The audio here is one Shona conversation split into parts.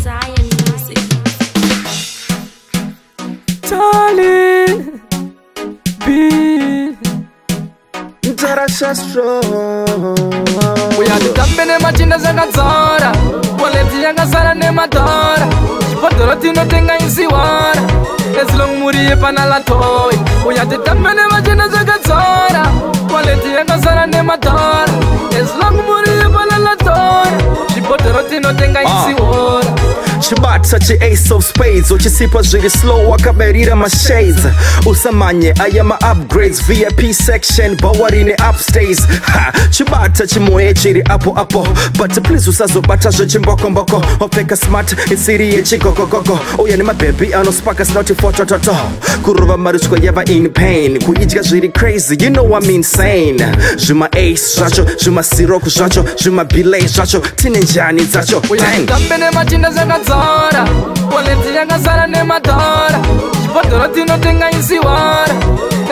Zion Music. Charlie B. Tarashastro. Uya titambe nemachinda zvakadzora, wallet yakazara nemadhora, chibhodhoro tinotenga isiwara, as long muri pana latoi. Uya titambe nemachinda zvakadzora, wallet yakazara nemadhora, as long muri pana latoi, chibhodhoro tinotenga isiwara. Chibata chi-ace of spades, uchisipa zviri slow wakaberira mashades. Usamanye aya ma-upgrades, VIP section bhawarine upstairs. Ha, chibata chimoye chiri apo apo, but please usazobata zvechimbokomboko. Wapfeka smart isiri yechigogogogo, uye nemabhebhi anospaka snoti fotototo. Kurova maruswa yava in pain, kuidya zviri crazy, you know I'm insane. Zvima-ace zvacho, zvimasirok zvacho, zvimabhilay zvacho, tine njani dzacho. Uya Bang. titambe nemachinda zvakadzora, wallet yakazara nemadhora, chibhodhoro tinotenga isiwara,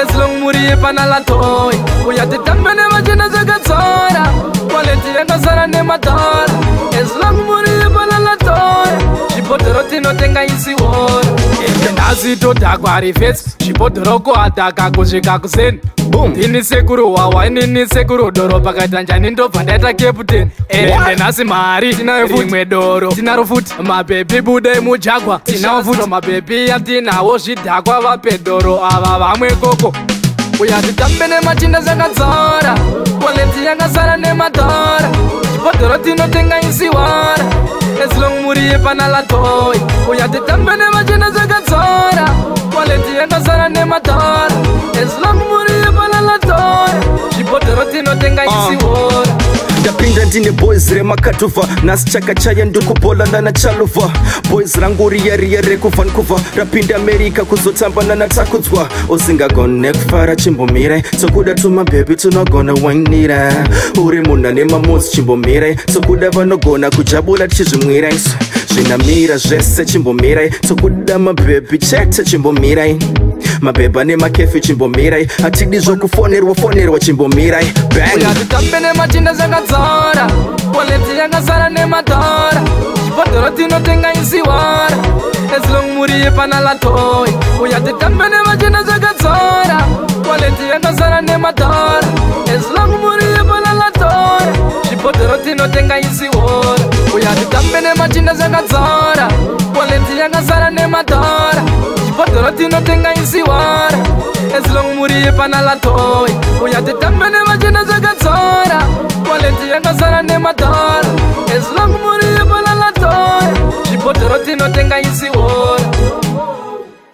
as long muri pana latoi. Uya titambe nemachinda zvakadzora, wallet yakazara nemadhora, as long muri pana latoi, chibhodhoro tinotenga isiwara. Nhasi todhakwa rifesi, chibhodhoro kuadhaka kusvika kuseni. Boom. Ini sekuru wawa, inini sekuru doro, pakaita njani ndobva ndaita captain. Ende nhasi mari tinayo futi, rimwe doro tinaro futi, mabhebhi budai mujagwa tinawo futi, mabhebhi atinawo zvidhakwa vapedoro ava vamwe koko. Uya titambe nemachinda zvakadzora, wallet yakazara nemadhora, chibhodhoro tinotenga isiwara, as long muri pana latoi. Uya titambe nemachinda zvakadzora, wallet yakazara nemadhora, as long muri pana latoi, chibhodhoro tinotenga isiwara. Ndapinda ndine boys remakadhuvha, nhasi chakachaya ndikubhola nana chaluva. Boys rangu riya riya rekuVancouver rapinda America kuzotamba nanatakudzwa. Usingagone kufara chimbomirai, tokuda tumabhebhi tunogona wainira. Uri munhu ane mamotsi chimbomirai, tokuda vanogona kujabula tichizvimwirai. Zvinamira zvese chimbomirai, tokuda mabhebhi chete chimbomirai. Mabhebhi ane makefi chimbomirai, hatidi zvokufonerwa fonerwa chimbomirai. Bang. Uya titambe nemachinda zvakadzora, wallet yakazara nemadhora, chibhodhoro tinotenga isiwara, as long muri pana latoi. Uya titambe nemachinda zvakadzora, wallet yakazara nemadhora, as long muri pana latoi, chibhodhoro tinotenga isiwara. Uya titambe nemachinda zvakadzora, wallet yakazara nemadhora, chibhodhoro tinotenga isiwara, as long muri pana latoi. Uya titambe nemachinda zvakadzora, wallet yakazara nemadhora, as long muri pana latoi, chibhodhoro tinotenga isiwara.